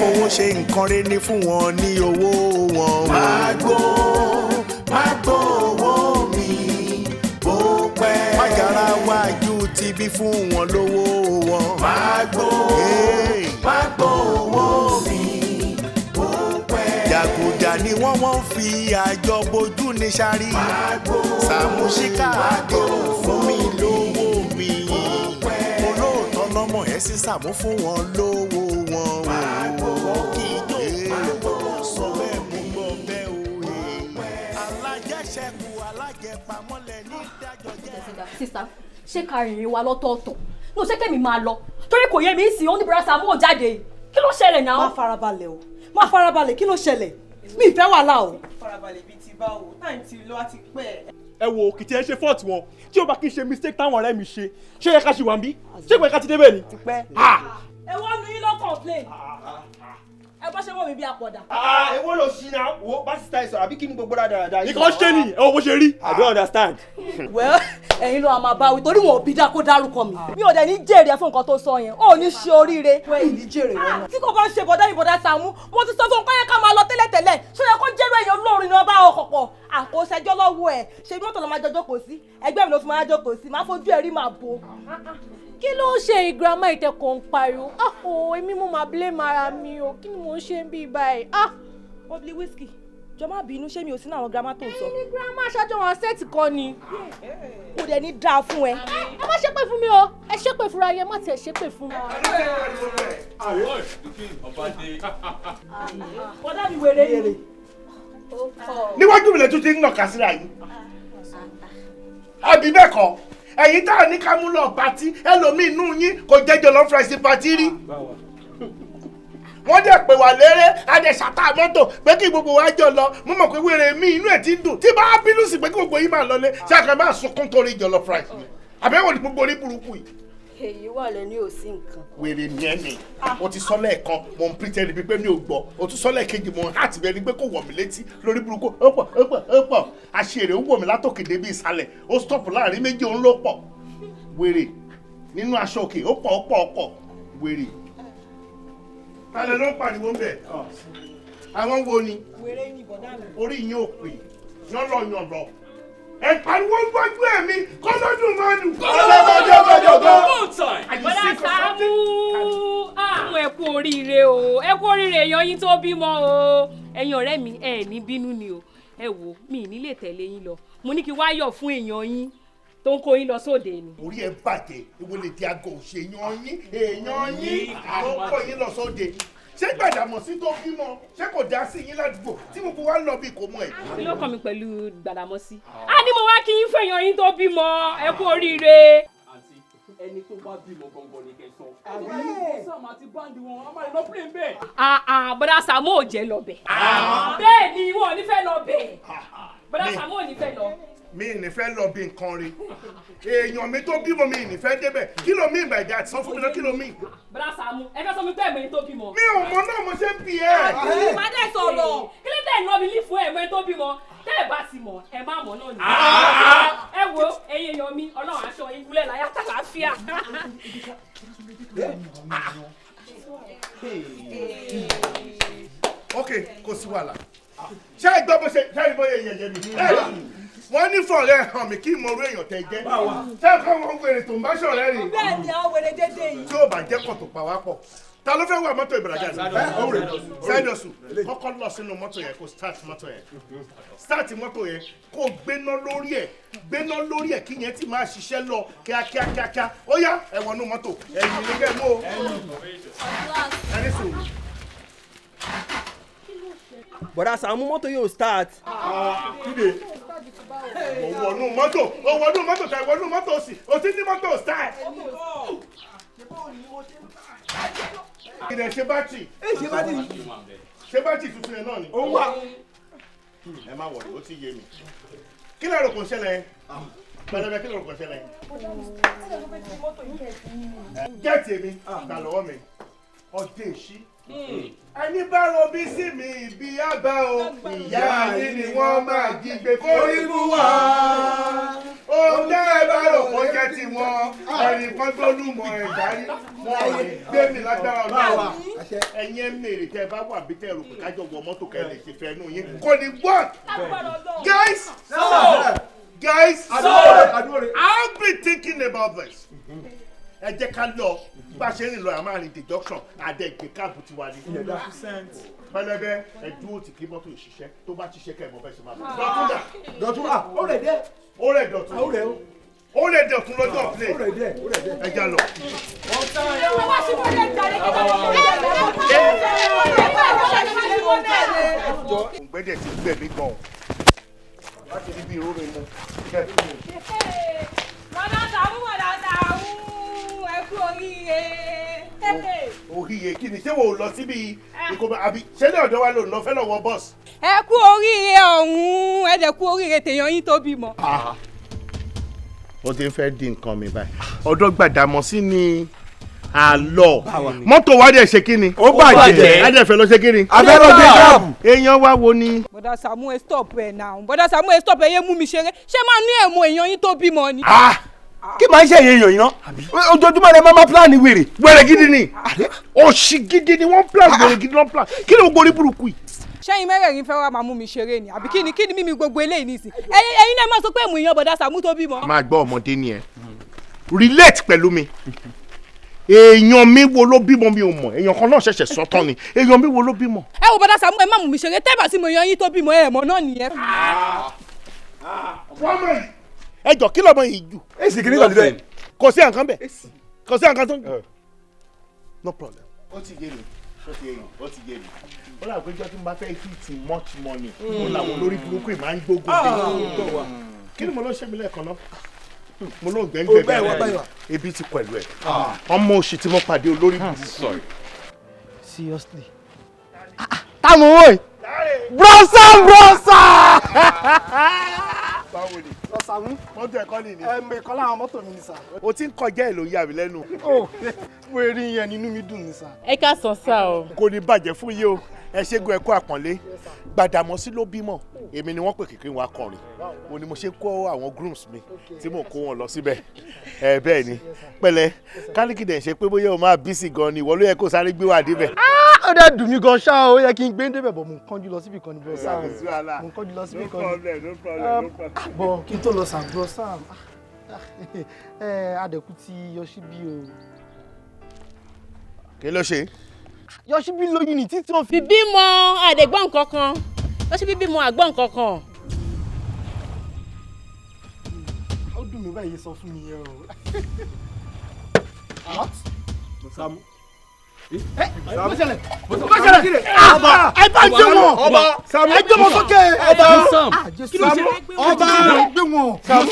Fowó ṣe nǹkan rẹ̀ ní fún wọn ní owó wọn. Máa gbó, máa gbó owó mi bó pẹ́. Májàra wájú ti bí fún wọn lówó wọn. Máa gbó, máa gbó owó mi bó pẹ́. Jàgùjà ni wọ́n fi àjọ bojú ní sáré. Máa gbó, Sàmúsíkà àdéhùn fún mi lówó mi. Olóòótọ́ lọ́mọ ẹ̀ sí Sàmú fún wọn lówó wọn. Wọ́n kì í jó sọ bẹ́ẹ̀ mú gbọ́ bẹ́ẹ̀ o. Alájẹṣẹ́kù alájẹpamọ́lẹ̀ ní dájọ́ jẹ́. Sister, ṣé ká rìnrìn wa lọ́tọ̀ọ̀tọ̀ ní o ṣé kẹ́mi máa lọ torí kò yé mi sí ó ní bùrọ̀ Sàámú ò jáde kí ló ṣẹlẹ̀ náà. Má farabalẹ̀ o, má farabalẹ̀, kí ló ṣẹlẹ̀? Mi ì fẹ́ wàhálà o. Farabalẹ̀ bíi ti báwo? Time ti lọ á ti pẹ́. Ẹ wo kìtì ẹ ṣe fault wọn tí ó bá kí n ṣe mistake táwọn ọ̀rẹ́ mi ṣe, ṣé yẹ ká ṣì wà ń bí? Ṣé kò yẹ ká ti débẹ̀ ni? Ti pẹ́. Ẹ wọ́n nu yín ló complain. Ẹ bọ́ ṣe wọ́n mi bí apọ̀dà. Èwo ló ṣì náà wo bá sísá ẹ sọ̀rọ̀ àbí kí ni gbogbo rádaràda yìí? Nǹkan ṣe ni ẹ wo bó ṣe rí. I don't understand. Well, ẹ̀yin ló máa bá wí torí wọn ò bí dá kó dárúkọ mi. Mi ò dẹ̀ ní jèrè ẹ fún nǹkan tó sọ yẹn, ó ní ṣe oríire. Wẹ́n ní jèrè wọn náà. Tí kò bá ń ṣe bọ̀dá mi bọ̀dá Sàámú, mo ti sọ fún un káyọ̀ ká máa lọ tẹ́lẹ̀tẹ́lẹ̀. Ṣé ó yẹ kó jẹ́rú èèyàn olóorin ni wọ́n bá ọkọ̀ pọ̀? Àkóṣẹjọ́ lọ́wọ́ ẹ̀ ṣe bí mọ́tò lọ́ máa jọ jókòó sí. Ẹgbẹ́ mi ló fi máa jókòó sí, máa fojú ẹ̀rí máa bo. Kí ló ń ṣe ìgírámà ìtẹ̀kọ̀ ń pariwo? Ah o, èmi mo máa blame ara mi o, kí ni mò ń ṣe ń bí báyìí? Ah! Obli Whiskey, jọ má bínú, ṣé mi ò sí ní àwọn girama tó ń sọ. Ní girama aṣáájú wọn sẹ́ẹ̀tì kan ni. Kò dẹ̀ ní dáa fún ẹ. Ẹ má ṣépè fún mi o, ẹ ṣépè fúnra yẹn, má tiẹ̀ ṣépè fún mi. Bọ́dá mi wèrè yìí. Níwájú mi lè tún ti ń nàka síra yìí. Àbí bẹ́ẹ̀ kọ́, ẹ̀yin tá a ní ká mú lọ party, ẹlòmíì inú yín kò jẹ́ jollof rice party rí. Wọ́n dẹ̀ pè wá léré, a dẹ̀ ṣàtà mọ́tò pé kí gbogbo wa jọ lọ. Mo mọ̀ pé wèrè mi inú ẹ̀ ti ń dùn tí bá bínú sí pé kí gbogbo yín máa lọlé, ṣé àkàrà máa sunkún torí jollof rice mi? Àbẹ̀wò ni gbogbo orí burúkú yìí. Èyí wà lẹ́ni ò sí nǹkan. Wèrè ni ẹ ní. O ti sọ lẹ́ẹ̀kan, mo ń pretend bíi pé mi ò gbọ́. O tún sọ lẹ́ẹ̀kejì, mo ń hàtì bẹ́ẹ̀ ni pé kò wọ̀ mí létí lórí burúkú. Ó pọ̀, ó pọ̀, ó pọ̀. Àṣìírè ó wọ̀ mí látòkè débi ìsàlẹ̀. Ó stop láàrin méjì, òun ló pọ̀. Wèrè nínú aṣọ òkè, ó pọ̀, ó pọ̀, ó pọ̀. Wèrè. Tálẹ̀ ló ń pariwo ń bẹ̀? Àwọn wo ni? Wèrè ni bọ̀dá mi. Orí yín ò pè. Yánlọ̀yànlọ̀. Ẹ pariwo gbájú ẹ̀mí kọ́lọ́dún máa dùn. Bọ́dá Sàámú, àwọn ẹ kú oríire o, ẹ kú oríire èèyàn yín tó bímọ o. Ẹ̀yin ọ̀rẹ́ mi, ẹ ní bínú ni o. Ẹ wò, mi ì ní lè tẹ̀lé yín lọ. Mo ní kí wá yọ̀ fún èèyàn yín tó ń kó yín lọ sóde ni. Orí ẹ bàjẹ́, ìwọ lè di aago ṣe èèyàn yín, èèyàn yín ló ń kó yín lọ sóde. Ṣé Gbàdàmọ́sí tó bímọ, ṣé kò dá sí yín ládùúgbò tí gbogbo wa ń lọ bí kò mọ ẹ̀? Kí ló kàn mí pẹ̀lú Gbàdàmọ́sí? A ní mo wá kí yín fún èèyàn yín tó bímọ, ẹ kú oríire. Ẹni tó bá bímọ gangan ni kẹ́ sọ. Àbí Sàámú àti báńdì wọn, a máa lọ plane bẹ́ẹ̀. Bọ́dá Sàámú ò jẹ́ lọ bẹ̀. Bẹ́ẹ̀ ni wọn ò ní fẹ́ lọ bẹ̀. Bọ́dá Sàámú ò ní fẹ́ lọ. Mi ì ní fẹ́ lọ bí nǹkan rí. Èèyàn mi tó bímọ mi ì ní fẹ́ débẹ̀. Kí ló mean by that? Sọ fún mi náà, kí ló mean? Bọ́dá Sàámú, ẹ fẹ́ sọ mi pé ẹ̀mọ́ ẹni tó bímọ. Mi ò mọ náà mo ṣe ń bi ẹ́. Má dẹ̀ sọ̀rọ̀. Kí ló dé lọ mi ní fún ẹ̀mọ́ ẹni tó bímọ? Tẹ́ ẹ bá ti mọ̀, ẹ má mọ̀ náà ni. Ẹ wo ẹ̀yin èèyàn mi, Ọlọ́run aṣọ yín gúnlẹ̀ láyà tàlàáfíà. Ok, kò sí wàhálà. Ṣé ẹ gbọ́ bó ṣe ṣé ẹ bó ṣe yẹ̀yẹ́ mi? Wọ́n ní fọ̀rẹ́ hàn mí kí n mọ orú èèyàn tẹ jẹ́. Ṣé ẹ kọ́ wọn wèrè tó ń bá ṣọ̀rẹ́ rìn? Bẹ́ẹ̀ ni àwọn wèrè dédé yìí. Tí ó bá jẹ́ kọ̀tò pa wá pọ̀. Ta ló fẹ́ wà mọ́tò ìbàdàn? Sẹ́dọ̀sù kọ́kọ́ lọ sínú mọ́tò yẹn kó start mọ́tò yẹn. Start mọ́tò yẹn kó gbéná lórí ẹ̀, gbéná lórí ẹ̀ kí yẹn ti máa ṣiṣẹ́ lọ kíákíá kíákíá. Ó yá, ẹ wọnú mọ́tò, ẹ̀yìn ní kẹ́ mú o. Ẹni sùn. Bọ̀dá Sàámú, mọ́tò yóò start. Kíde. Ó wọnú mọ́tò, ó wọnú mọ́tò tàbí wọnú mọ́tò sí, o ti ní mọ́tò start. Ìdẹ̀ ṣe bátì. Ṣe bátì. Ṣe bátì tuntun yẹn náà ni. Ó wà. Ẹ má wọ̀rọ̀, ó ti yé mi. Kí ló rò kò ṣẹlẹ̀ yẹn? Pẹlẹbẹ, kí ló rò kò ṣẹlẹ̀ yẹn? Gẹ́ẹ̀tì èmi, gbà lọ́wọ́ mi. Ọdẹ ìṣí. Ẹni bá robí sí mi ibi àbá o, ìyá yín ni wọ́n máa jí gbé kórí mú wá. Ohun tẹ́ ẹ bá rò kó jẹ́ tiwọn, ẹnì kan tó lùmọ̀ ẹ̀dá rí, wọn ò ní gbé mi lágbára Ọlọ́run. Ẹ̀yin ẹ̀ mèrè tẹ́ ẹ bá wà bí tẹ́ ẹ rò pé kájọ wọ mọ́tò kẹ́ ẹ lè ṣe fẹ́ nù yín kò ní work. Guys, guys, I've been thinking about this. Ẹ jẹ́ ká lọ bá ṣe ń lọ àmọ́ àrìn the junction àdẹ̀gbẹ̀ káàbù ti wà ní. Pẹlẹbẹ ẹ dúró tì kí mọ́tò ìṣiṣẹ́ tó bá ṣiṣẹ́ kẹ́ ẹ̀ mọ́ bẹ́ẹ̀ ṣe máa bọ̀. Dọ̀tún dà. Dọ̀tún à ó rẹ̀ dẹ́. Ó rẹ̀ dọ̀tún. Ó rẹ̀ o. Ó rẹ̀ dọ̀tún lọ́jọ́ play. Ó rẹ̀ dẹ́ ó rẹ̀ dẹ́. Ẹ já lọ. Òǹgbẹ́dẹ̀ ti gbẹ̀mí gan-an. Láti rí bí irú mi mu. Bọ̀dá Sàámú, Bọ̀dá Sàámú, ẹ kú oríire. Oríire kí ni ṣé wo lọ síbi ìkómọ àbí ṣé ní ọ̀dọ̀ wa ló ń lọ fẹ́ lọ wọ bọ́ọ̀sì. Ẹ kú oríire ọ̀hún, ẹ dẹ̀ kú oríire tèèyàn yín tó bímọ. Ó ti ń fẹ́ di nǹkan mi báyìí. Ọ̀dọ̀ Gbàdámọ́sí ni àlọ́ mọ́tò wa dẹ̀ ṣe kí ni. Ó bàjẹ́. A dẹ̀ fẹ́ lọ ṣe kí ni. A fẹ́ lọ gbé káàbù. Èèyàn wa wo ni. Bọ̀dá Sàámú ẹ stop ẹ̀ náà, Bọ̀dá Sàámú ẹ stop ẹ yé mú mi ṣeré, ṣé máa ní ẹ̀mú èèyàn yín tó bímọ ni. Kí máa ń ṣe èèyàn yìí ná ojoojúmọ́ rẹ máa plan wèrè. Wèrè gidi ni òṣì gidi ni wọ́n plan wèrè gidi wọ́n plan kí ni gbogbo orí burúkú yìí. Ṣẹ́yìn mẹ́rẹ̀ẹ̀rin fẹ́ wá máa mú mi ṣeré ni àbí kí ni mímí gbogbo eléyìí nísìn ẹ̀yin náà máa sọ pé ẹ̀mú èèyàn Bọ̀dá Sàámú tó bímọ. Máa gbọ́ ọmọdé ni ẹ relate pẹ̀lú mi. Èèyàn mi wo ló bímọ mi ò mọ̀, èèyàn kan náà ṣẹ̀ṣẹ̀ sọ tán ni, èèyàn mi wo ló bímọ. Ẹ wo Bọ̀dá Sàámú ẹ má mú mi ṣeré, tẹ́bà sí mo yan yín tó bímọ ẹ mọ̀ náà nìyẹn. Wọ́n mọ̀ yìí. Ẹ jọ kí lọmọ yìí jù. Èsì kìíní kan níbẹ̀. Kò sí àǹkan bẹ̀ kò sí àǹkan tó ń jù. No problem. Ó ti yé mi, ó ti yé mi, ó ti yé mi. Ó dà pé jọ́ tí mo bá fẹ́ hit much money, ó làwọn olórí burúkú yìí máa ń gbógun dé. Kí ni mo lọ ṣe mi lẹ́ẹ̀kan náà? Mo ló ń gbẹ́ngbẹ́ bẹ́ẹ̀ ebi ti pẹ̀lú ẹ̀. Ọmọ òṣì tí mo pàdé olórí burúkú. Seriously. Táwọn owó yìí. Brọ́sà brọ́sà. Báwo ni? Sàámú. Mọ́tò ẹ̀kọ́ nìyí. Ẹ̀mọ ìkan láwọn mọ́tò mi ni sà. O ti ń kọjá ẹ̀ ló yà mí lẹ́nu. Ó mo rí yẹn nínú mi dùn ni sà. Ẹ ká sàn sá o. Kò ní bàjẹ́ fún yín o, ẹ ṣẹ́gun ẹ̀kọ́ àpọ́nlé. Gbàdàmọ́sí ló bímọ, èmi ni wọ́n pè kékeré wa kọrin. Mo ní mo ṣe kó àwọn grooms mi tí mò ń kó wọn lọ síbẹ̀. Ẹ bẹ́ẹ̀ ni, pẹ̀lẹ́, kálíkì dẹ̀ ń ṣe pé bóyá o máa bísí gan ni, ìwọ ló yẹ kó sáré gbé wà débẹ̀. Ó dẹ̀ dùn mí gan ṣá o, ó yẹ kí n gbé débẹ̀ bọ̀ mo ń kánjú lọ síbì kan ní Bro Sam. Mo ń kánjú lọ síbì kan ní. No problem, no problem, no problem. Bọ̀ kí n tó lọ sàn Bro Sam, Adẹ̀kú ti Yọ̀ṣíbí o. Kí ló ṣe? Yọ̀ṣíbí lóyún ní títí ó fi. Bíbímọ àdẹ̀gbọ́n kankan, Yọ̀ṣíbí bímọ àgbọ̀n kankan. Ó dùn mí báyìí sọ fún mi yẹn o. What? Sàámú. Bó ṣẹlẹ̀? Bó ṣẹlẹ̀? Ẹ bá gbé wọn. Ẹ gbé wọn sókè. Ọba. Kí ló ṣe? Ọba. Gbé wọn. Sàámú.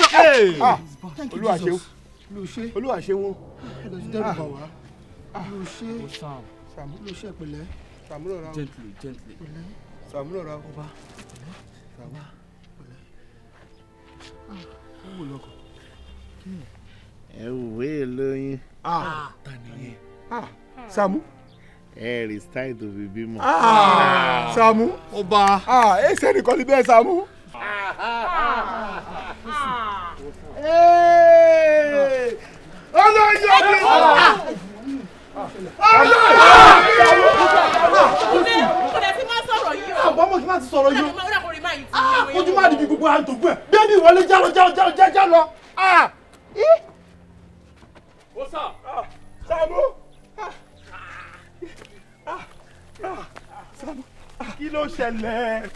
Olúwa ṣeun. Olúwa ṣeun. Dẹ́rù bà wá. Ló ṣe. Sàámú ló ṣe pẹ̀lẹ́. Sàámú rọra. Gently, gently. Sàámú rọra. Ọba. Pẹ̀lẹ́. Ẹ wò é lóyún. Ta nìyẹn? Sàámú. Ẹ rí style tó fi bímọ. Sàámú. Ọba. Ẹ ṣe nìkan ní bẹ́ẹ̀ Sàámú. Ọlọ́yọ̀ mi. Àbọ̀ mọ̀ kí n má ti sọ̀rọ̀ yìí o. Ojú má dìbì gbogbo à ń tògbó ẹ̀. Bébí wọlé jálọ jálọ jálọ jálọ. Sàámú. Kí ló ṣẹlẹ̀?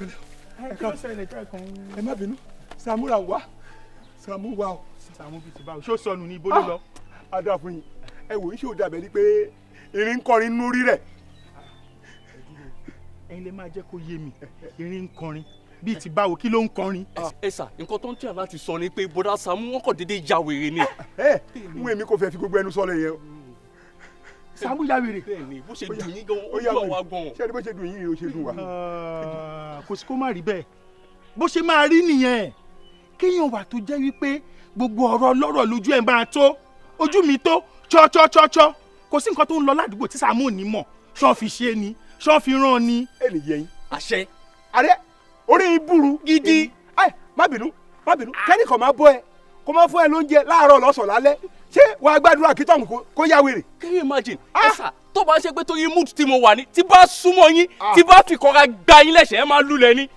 Kí ló ṣẹlẹ̀ kẹ́kọ̀ọ́? Ẹ má bínú, Sàámú ra wá, Sàámú wá o. Sàámú bíi ti báwo, ṣó sọnù ní ibo ló lọ? Adá fún yín, ẹ wò ó ṣe ò dàbẹ̀ ni pé irin ń kọrin nínú rí rẹ̀. Ẹ̀yin lè máa jẹ́ kó yé mi, irin ń kọrin bíi ti báwo, kí ló ń kọrin? Ẹ sà, nǹkan tó ń tẹ̀ láti sọ ni pé Bọ́dá Sàámú wọn kò déédéé ya wèrè ni. Ẹ ń èmi kò fẹ́ fi gbogbo ẹnu sọ lẹ́yìn o. Sàámú ya wèrè. Bẹ́ẹ̀ni, bó ṣe dùn yín gan, ó dùn àwa gan. Ṣé ẹni bó ṣe dùn yín ni ó ṣe dùn wá. Kò sí kó má rí bẹ́ẹ̀, bó ṣe máa rí nìyẹn. Kéèyàn wà tó jẹ́ wípé gbogbo ọ̀rọ̀ lọ́rọ̀ lójú ẹ̀ máa tó, ojú mi tó chọ́chọ́chọ́chọ́, kò sí nǹkan tó ń lọ ládùúgbò tí Sàámú ò ní mọ̀, ṣọ́ fi ṣe ni, ṣọ́ fi rán ni. Ẹnì yẹn. Àṣẹ. Àrẹ orí ìbúrú gidi. Ẹ má bínú, má bínú, kẹ́nìkan máa bọ́ ẹ kó máa fún ẹ lóúnjẹ láàárọ̀ lọ́sàn-án lálẹ́, ṣé wàá gbàdúrà kí tọ̀hún kó yá wèrè. Can you imagine? Ẹ sà, Tó bá ṣe pé torí mood tí mo wà ní, tí bá súnmọ́ yín, tí bá fi kọ́ra gba yín lẹ́sẹ̀, ẹ máa lulẹ̀ ni.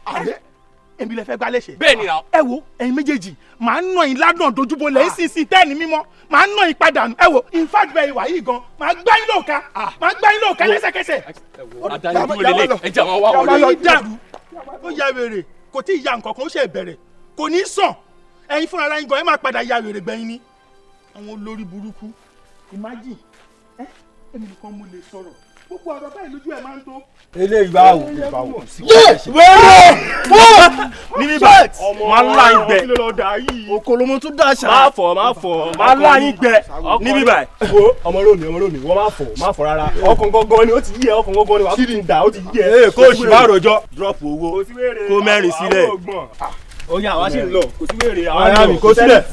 Èmi lè fẹ́ gbá lẹ́sẹ̀. Bẹ́ẹ̀ ni náà. Ẹ wo ẹ̀yin méjèèjì, màá nà yín ládùn dojúbo lẹ́yìn sísìn tẹ́ẹ̀ni mímọ́, màá nà yín padà nù. Ẹ wo in fact bẹ́ẹ̀ ìwà yìí gan, màá gbá yín lóòka, màá gbá yín lóòka lẹ́sẹ̀kẹsẹ̀. Adarí dúró lélẹ̀, ẹ jẹ́ àwọn wá wọlé. Orí dàrú, ó ya wèrè, kò tí ì ya nǹkan kan, ó ṣe bẹ̀rẹ̀, kò ní sàn. Ẹ̀yin fúnra ara yín gan, ẹ máa padà ya wèrè gbẹ̀yìn ni. Àwọn olórí burúkú, imagine, ẹ èmi nìkan mo lè sọ̀rọ̀. Gbogbo ọ̀rọ̀ báyìí lójú ẹ̀ máa ń tó. Eléyìí bá wò bá wò. Wẹ́rẹ́ níbí bá máa ń la yín gbẹ. Okòlómọ tún dà ṣá. Má fọ̀ má fọ̀ máa ń la yín gbẹ níbí báyìí. Wo ọmọ rómi ọmọ rómi wọ́n má fọ̀ má fọ̀ rárá. Ọkàn gangan ni ó ti yí ẹ, ọkàn gangan ni wàá tún dà ó ti yí ẹ. Ee kó oṣù má rojọ́. Drop owó kó mẹ́rin sílẹ̀. Ó yá àwa sì ń lọ kò sí wèrè àwa Ara mi kó sílẹ̀.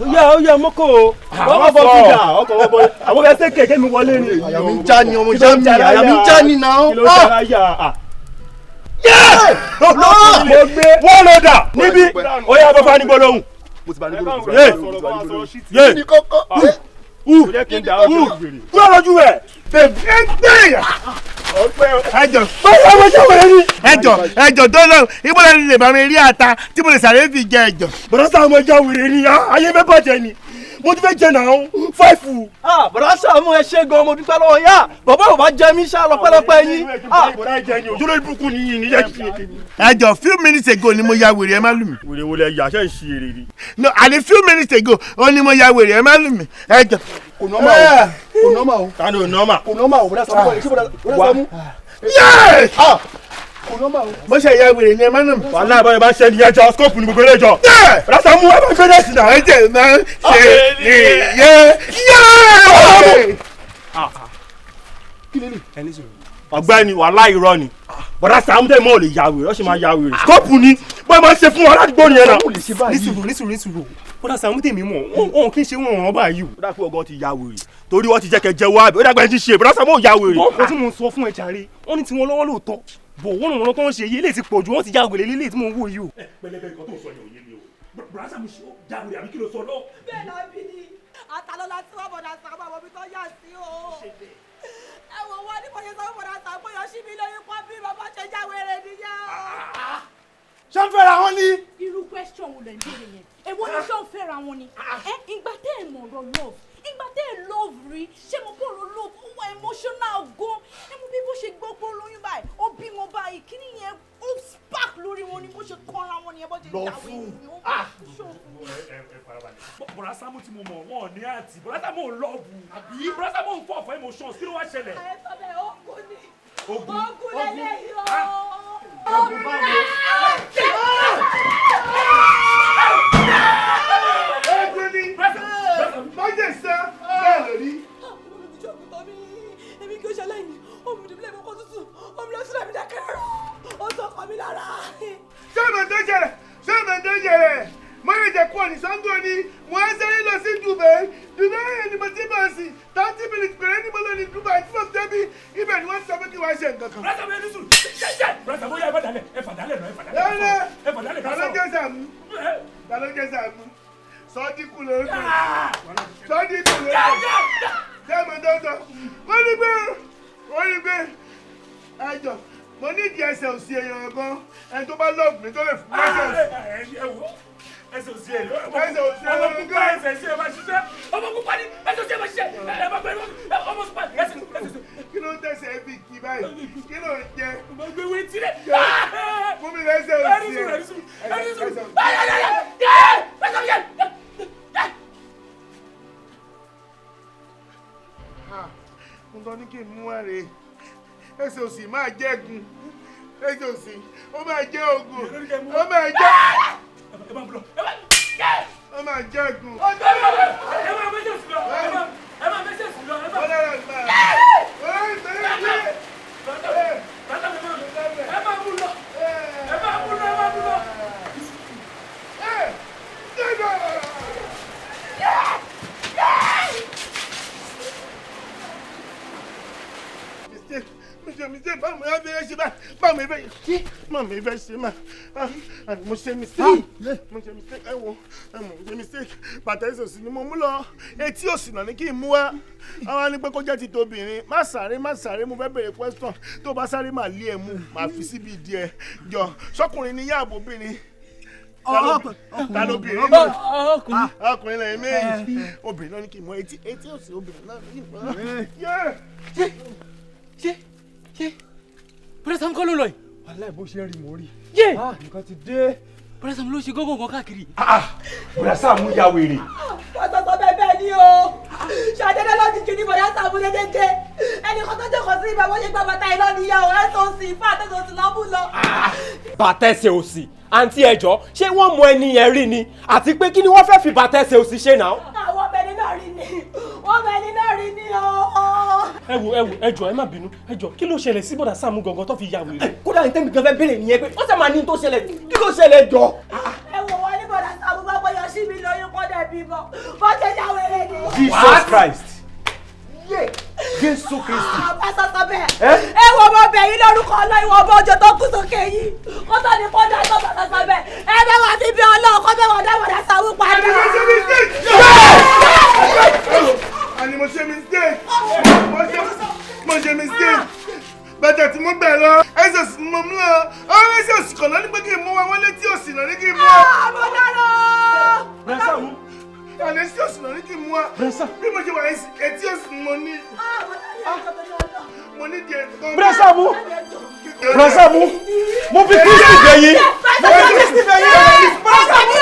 Ó yá mọ́kò o. Ọkọ̀ bọ́ fìdá ọkọ̀ bọ́ bọ́ àwọn fẹ́ ṣe kẹ̀kẹ́ mi wọlé ni. Àyà mi ń já ni ọmọ já mi, àyà mi ń já ni náà. Kí ló dára yà á? Mo gbé wọ́n lọ dà níbí. Ó yá bàbá ní gbólóhùn. Yé yé u kúrò lójú rẹ̀. Ẹjọ báyọ̀ ọmọ ṣe wẹ̀rẹ̀ ni. Ẹjọ ẹjọ tó lọ ibo la lè bá mi rí ata tí mo lè sàré fi jẹ ẹjọ. Bọ̀dá Sàámú ẹja wèrè ni ayé fẹ́ bàjẹ́ ni mo ti fẹ́ jẹ náà fáìfù. Bọ̀dá Sàámú ẹ ṣé gan, mo dúpẹ́ lọ́wọ́ yá bàbá ò bá jẹ mí ṣá lọ́pẹ́lọpẹ́ yín. Bọ̀dá jẹ ni òjò lórí burúkú ni yìí ni yẹ kí ni. Ẹjọ few minutes ago ni mo ya wèrè ẹ má lù mí. Wèrè wo lẹ yà ṣe ń ṣe èrè ni. No àní few minutes ago ó ní mo ya wèrè ẹ má lù mí ẹjọ. Kò nọ́mà o kò nọ́mà o. Ta ni ò nọ́mà. Kò nọ́mà o bọ̀dá Sàámú ṣé bọ̀dá Sàámú. Yéé! Kò nọ́mà o. Bó ṣe ya wèrè ni ẹ má nà mí. Wàhálà ìbọn ìbá ṣe ni ẹjọ skóòpù ni gbogbo ilé ẹjọ. Bọ̀dá Sàámú ẹ bá gbé dẹ́sì náà. Ẹ jẹ́ máa ń ṣe ìyẹ́ yéé! Ọ̀gbẹ́ni wàhálà irọ́ ni bọ̀dá Sàámú tẹ̀ mọ́ ò lè ya wèrè ó sì máa ya wèrè skóòpù ni bọ́ọ̀ máa ń ṣe fún wọn ládùúgbò nìyẹn náà. Nísùrù nísùrù nísùrù bọ́dà Sàámú tèmi mọ̀ wọn kì í ṣe wọn ràn báyìí o. Ó dà pé ọgọ́ ti ya wèrè torí wọ́n ti jẹ́ kẹ́ jẹ́wọ́ àbí ó dàgbà ẹni ti ṣe bọ̀dá Sàámú ò ya wèrè. Wọ́n kò tí mo sọ fún ẹ jàre wọ́n ní tiwọn lọ́wọ́ lóòótọ́ bò wọ́n ràn wọ́n tó ń ṣe yìí eléyìí ti pọ̀ jù wọ́n ti ya wèrè lílé tí mo ń wò yìí o. Pẹ̀lẹ́pẹ̀ nǹkan tó ń sọ yẹn ò yé mi o bọ̀dá Sàámú ṣe ó ya wèrè àbí kí ló sọ lọ. Bẹ́ẹ̀ náà bí ni àtàlọ́lá tí wọ́n bọ̀dà Sàámú àwọn ibi tó yà sí o. Ẹ wò wọ́n ní bọ́sẹ̀ sọ́wọ́ bọ̀dà Sàámú yọ sí mi lórí pọ́n bí bàbá ṣe já wèrè nìyẹn o. Ṣé ń fẹ́ra wọn ni. Irú question wo lẹ ń béèrè yẹn? Èwo ni ṣé ń fẹ́ra wọn ni? Ẹ ìgbà tẹ́ ẹ̀ mọ̀ ọ̀rọ̀ love, ìgbà tẹ́ ẹ̀ love rí, ṣé mo kọ́ ọ̀rọ̀ love, ó wà emotional gan. Ẹ mọ bí bó ṣe gbọ́ pé ó lóyún báyìí, ó bímọ báyìí, kí nìyẹn ó spark lórí wọn ni bó ṣe kọ́ra wọn nìyẹn bó ṣe jáwé ni ó ṣòfò. Bọ̀dá Sàámú tí mo mọ̀ wọn ò ní àǹtí bọ̀dá Sàámú ò lọ́ọ̀bù bọ̀dá Sàámú ò ń fọ̀ fún emotions kí ló wá ṣẹlẹ̀. Ẹ sọ bẹ́ẹ̀ ó kú ni. Ogun Ogun lélẹ́yìí o. Ogun báwo. Ogun ni májèsá bẹ́ẹ̀ lórí. Èmi kì í ṣe lẹ́yìn, omi ìdílé mi kọ́ tútù, omi lọ sílẹ̀ mi dákẹ́ rẹ̀, ó sọ ọkọ mi lára. Ṣé ìmọ̀ tó ṣẹlẹ̀? Ṣé ìmọ̀ tó ṣẹlẹ̀? Mo lè jẹ́ kúrò ní Sango ni mo ń sáré lọ sí Dubai. Dubai ni mo ti bọ̀ sí 30 minutes péré ni mo lọ ní Dubai tí mo fi débi ibẹ̀ ni wọ́n ti sọ pé kí wọ́n ṣe nǹkan kan. Bọ̀dá Sàámú ẹni sùn ṣẹṣẹ bọ̀dá Sàámú yá ẹ fàdálẹ̀ ẹ fàdálẹ̀ náà ẹ fàdálẹ̀ ẹ fàdálẹ̀ Ta ló jẹ́ Sàámú? Ta ló jẹ́ Sàámú? Sọ́díkù lórúkọ. Sọ́díkù lórúkọ. Ṣé mo dọ́dọ̀? Wọ́n ní pé wọ́n ní pé ẹjọ́ mo ní ìdí ẹsẹ̀ òsì èèyàn gan ẹni tó bá lọ́ọ̀bù mi tó lè fún ẹsẹ̀ òsì. Ẹsẹ̀ òsì èèyàn ọmọ pupa ẹsẹ̀ òsì ẹ̀ máa ṣiṣẹ́ ọmọ pupa ni ẹsẹ̀ òsì ẹ̀ máa ṣiṣẹ́ ẹ máa gbẹ ọmọ pupa ẹsẹ̀ òsì. Kí ló ń tẹ̀sẹ̀ ẹbí kì báyìí? Kí ló ń jẹ? Mo gbé wí tirẹ̀. Fún mi lẹ́sẹ̀ òsì ẹ̀. Ẹni sùn ẹni sùn ẹni sùn. Mo tọ́ ní kí n mú wá rèé ẹsẹ̀ òsì máa jẹ́ ẹ̀gún ẹsẹ̀ òsì ó máa jẹ́ ògùn ó máa jẹ́ ó máa jẹ́ ẹ̀gún. Ẹ máa mẹ́sẹ̀ sí lọ ẹ máa mẹ́sẹ̀ sí lọ ẹ máa. Ẹ máa mú lọ ẹ máa mú lọ ẹ máa mú lọ. Mistake, mistake, mistake. Báwo ni ẹ ṣe báyìí? Báwo ni ẹ ṣe? Báwo ni ẹ ṣe máa? Mo ṣe mistake. Mo ṣe mistake. Ẹ wo, mo ṣe mistake. Bàtà ẹsẹ̀ òsì ni mo mú lọ. Etí òsì náà ni kí n mú wá. Àwọn ní pé kó jẹ́ ti tóbìnrin. Má sáré, má sáré, mo fẹ́ bèrè question. Tó bá sáré, màá lé ẹ mú. Màá fi síbi ìdí ẹ. Jọ, sọ́kùnrin ni yá àbóbìnrin? Ta lóbìnrin náà? Ọkùnrin lẹ́yìn méjì. Obìnrin náà ní kí n mọ etí etí òsì, obìnrin náà ní kí n mọ. Ṣé Bọ́dá Sàámú kọ́ ló lọ yìí? Wàláì, bó ṣe ń rí mò ń rí. Yé! Nǹkan ti dé. Bọ́dá Sàámú ló ṣe gángan kan káàkiri. Bọ́dá Sàámú ya wèrè. Wọ́n sọ bẹ́ẹ̀ bẹ́ẹ̀ ni o. Ṣàdédé lójijì ní Bọ̀dá Sàámú dédé dé. Ẹnì kan tó jókòó sí ibà, wọ́n ṣe gba bàtà iná nìyẹn o. Ẹ̀sùn òsì fún àtẹ̀sùn òsì lọ́mú lọ. Bàtà ẹsẹ̀ òsì? Àǹtí, ẹjọ́, ṣé wọ́n mọ ẹni yẹn rí ni? Àti pé kí ni wọ́n fẹ́ fi bàtà ẹsẹ̀ òsì ṣe náà? Àwọn ọmọ ẹni náà rí ni, wọ́n mọ ẹni náà rí ni o. Ẹ wo, ẹ wo, ẹ jọ̀ọ́, ẹ má bínú, ẹ jọ̀ọ́, kí ló ṣẹlẹ̀ sí Bọ́dá Sàámú gangan tó fi ya wèrè? Kódà ní tẹ́mi gan fẹ́ béèrè nìyẹn pé ó ṣe máa ní tó ṣẹlẹ̀, kí ló ṣẹlẹ̀ jọ? Ẹ wò wọ́n ní Bọ̀dá Sàámú bá bọ́ yọ sí mi lóyún kọ́ dẹ̀ bímọ, bó ṣe ya wèrè ni. Jesus Christ! Jésù Kristi! Bá sọ́sọ́ bẹ́ẹ̀. Ẹ wo, ọmọ ọbẹ̀ yìí, lórúkọ ọlọ́ ìwọ ọmọ ọjọ́ tó kú sókè yìí kó tó ní kó dá tó bá sọ́sọ́ bẹ́ẹ̀. Ẹ bẹ́ wá sí bí ọlọ́ọ̀ kó bẹ́ wọ́n dá Bọ̀dá Sàámú padà. Àní mo ṣe mistake, mo ṣe mistake. Bàtà tí mo gbà lọ, ẹsẹ̀ sì mo mú lọ. Ọ̀rọ̀ ẹsẹ̀ òsì kan lọ ní pé kí n mú wa wọlé, tí òsì náà ní kí n mú wa. Mo dáná. Bọ́dá Sàámú, àní etí òsì náà ní kí n mú wa. Bí mo ṣe wà, etí òsì ni mo ní. Mo ní díẹ̀ kan. Bọ́dá Sàámú! Bọ́dá Sàámú! Mo fi Kristi bẹ̀ yín! Mo fi Kristi bẹ̀ yín! Bọ́dá Sàámú!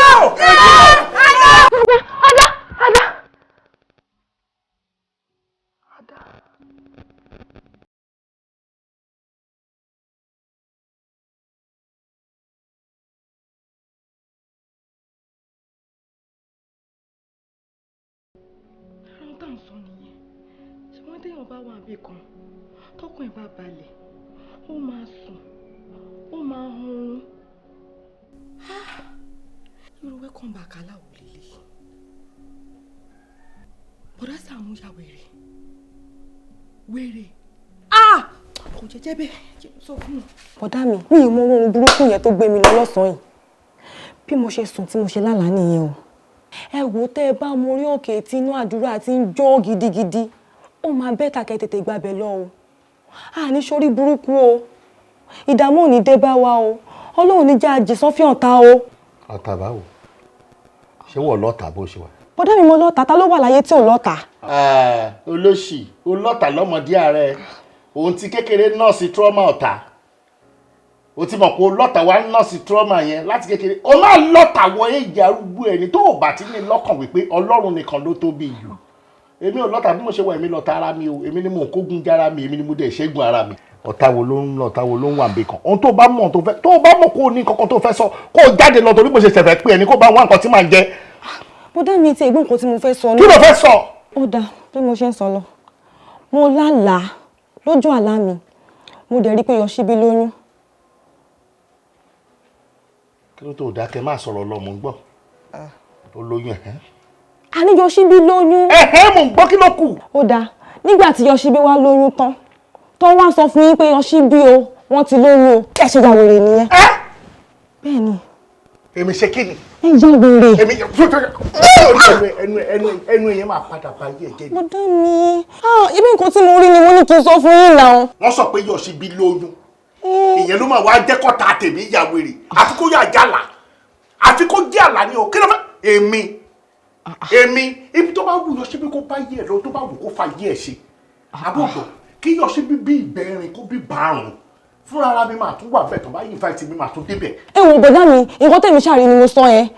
Ada, Ada, Ada. Àwọn tá à ń sọ nìyẹn. Ṣé wọ́n téèyàn bá wà níbì kan, tọkùn ẹ̀ bá balẹ̀, ó máa sùn, ó máa hanrun. Irú welcome back aláwọ̀ lélẹ̀. Bọ̀dá Sàámú ya wèrè wèrè. Kò jẹ́jẹ́ bẹ́ẹ̀, jẹ́ n sọ fún un. Bọ̀dá mi, mi ì mọ oorun burúkú yẹn tó gbé mi lọ lọ́sàn-án yìí. Bí mo ṣe sùn tí mo ṣe lálàá nìyẹn o. Ẹ wò ó, tẹ́ ẹ bá mọ orí òkè tí inú àdúrà ti ń jó gidigidi, ó máa better kẹ́ tètè gbàbẹ̀ lọ o. A ní sórí burúkú o, ìdààmú ò ní dé bá wa o, Ọlọ́run ní jẹ́ àjì sọ́fíàn ta o. Ọ̀tá báwo? Ṣé wọ́n lọ́tà bó ṣe wà? Bọ́dá mi, mo lọ́ta. Ta ló wà láyé tí ò lọ́ta? Olóṣì, olọ́tà lọ́mọdé ààrẹ òun ti kékeré nọ́ọ̀sì trauma ọ̀tá. O ti mọ̀ pé olọ́tà wa nọ́ọ̀sì trauma yẹn láti kékeré. O máa lọ́tà wọ èjì arúgbó ẹni tó o bá ti ní lọ́kàn wípé Ọlọ́run nìkan ló tó bí yù. Èmi ò lọ́tà bí mo ṣe wà, èmi lọ́tà ara mi o. Èmi ni mò ń kógun jára mi, èmi ni mo dẹ̀ ṣẹ́gun ara mi. Ọ̀tá wo ló ń lọ? Ọ̀tá wo ló ń wà níbì kan? Ohun tó bá mọ̀ tó fẹ́, tó bá mọ̀ kó o ní kankan tó fẹ́ sọ, kó o jáde lọ, torí mo ṣe ṣẹ̀fẹ̀ pé ẹni kó bá wá nǹkan tí màá jẹ. Bọ́dá mi, ti ẹ̀gbọ́n nǹkan tí mo fẹ́ sọ. Kí ló fẹ́ sọ? Ó dáa, bí mo ṣe ń sọ lọ, mo lálàá, lójú àlá mi mo dẹ̀ rí pé Yọ̀ṣíbí lóyún. Kí ló tó dákẹ́? Má sọ̀rọ̀ lọ, mò ń gbọ́. Ó lóyún ẹ̀. A ní Yọ̀ṣíbí lóyún. Ẹ̀hẹ́, mò ń gbọ́, kí ló kù? Ó dáa, nígbà tí Yọ̀ṣíbí wá lóyún tán, tó wá sọ fún yín pé Yọ̀ṣíbí o, wọ́n ti lóyún o, ẹ ṣe ya wèrè nìyẹn. Bẹ́ẹ̀ ni. Èmi ṣe kí ni? Ẹ ya wèrè. Èmi ẹnu ẹnu ẹnu yẹn máa padà bá yé ẹ̀jẹ̀ ni. Bọ́dá mi, ibi nǹkan tí mo rí ni mo ní kí n sọ fún yín náà. Wọ́n sọ pé Yọ̀ṣíbí lóyún, ìyẹn ló máa wá jẹ́ kọ́ta tèmi ya wèrè? Àfi kó yà jàlá, àfi kó jẹ́ àlá ni o. Kí ló fẹ́? Èmi ibi tó bá wù Yọ̀ṣíbí kó bá yé ẹ lọ, tó bá wù kó fa yé ẹ ṣe àbọ̀dọ̀. Kí Yọ̀ṣíbí bí ìbẹ̀rin, kó bí bàrùn fúnra ara mi, máa tún wà bẹ́ẹ̀. Tó bá invite mi, máa tún débẹ̀. Ẹ wo bọ̀dá mi, nǹkan tẹ̀mí ṣàrí ni mo sọ yẹn.